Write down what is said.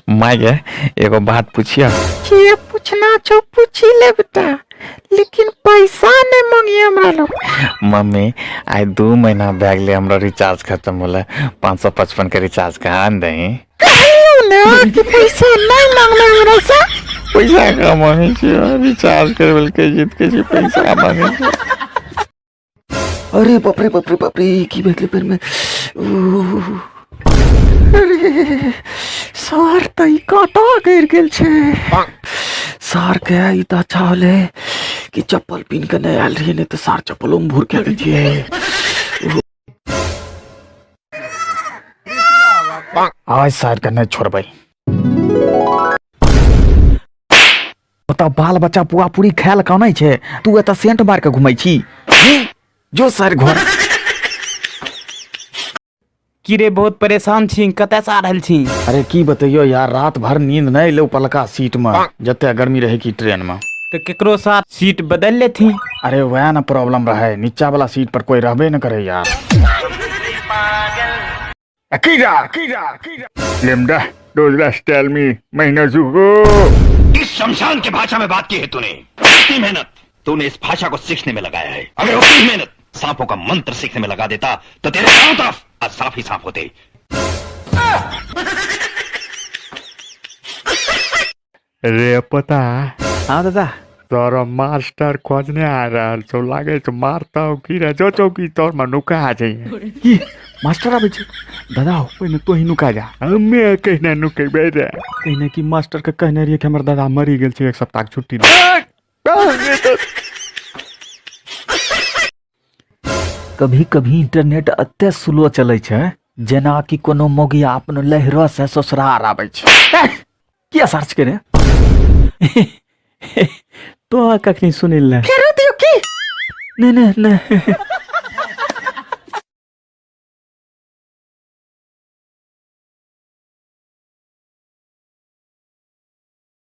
माय गे, एगो बात पूछियो। के पूछना छौ पूछी ले बेटा, लेकिन पैसा नहीं मांगिए हमरा लोग। मम्मी, आइ 2 महीना भए गेलै हमरा रिचार्ज खत्म होलै, 555 के रिचार्ज कहाँ दही? कहियो ने कि पैसा नहीं मांगना हमरा से। पैसा कहाँ मांगे छियो? रिचार्ज करबै लए कहै छी तऽ कहै छी पैसा मांगे छियो। अरे बाप रे बाप रे बाप रे, की भए गेलै पैर में? अरे सार तऽ ई कांटा गड़ि गेल छै सार के। ई तऽ अच्छा होलै कि चप्पल पिन्ह के नहि आयल रहियै, नहि तऽ सार चप्पलो मे भूर कए दैतियै। आज सार के नहि छोड़बै। ओतऽ बाल बच्चा पुआ पूरी खायल कानै छै, तू एतऽ सेंट मार के घुमै छी। हे, जो सार घर। की रे, बहुत परेशान छी, कतऽ से आ रहल छी? अरे की बतैयो यार, रात भर नींद नहीं एलै उपलका सीट में, जते गर्मी रहे की ट्रेन में। तो केकरो साथ सीट बदल लेथी। अरे वह ना प्रॉब्लम रहे, नीचा वाला सीट पर कोई रहबे न करे यार। कीड़ा कीड़ा कीड़ा लिमडा दोजला स्टाइल में महीना जुगो। इस शमशान के भाषा में बात की है तूने, इतनी मेहनत तूने इस भाषा को सीखने में लगाया है, अगर उतनी मेहनत सांपों का मंत्र सीखने में लगा देता तो तेरे चारों तरफ आज सांप ही सांप होते। रे पता। हाँ दादा। तोरा मास्टर खोजने आ रहल छौ, लागे छौ मारतौ की रे? जो चौकी तोर में नुका जाइए। की मास्टर आबै छै? दादा पहिने तोही नुका जा। हमे कहिना नुकेबै रे? कहने कि मास्टर के कहने रहिए कि हमर दादा मरी गेल छै, 1 सप्ताह के छुट्टी दे। कभी कभी इंटरनेट एते स्लो चलै छै जेना कि कोनो मौगिया अपन लहरो से ससुरार आबै छै। एह, किया सर्च करे तो कखनी सुनिल ने फेरो दियो की? नहीं नहीं नहीं।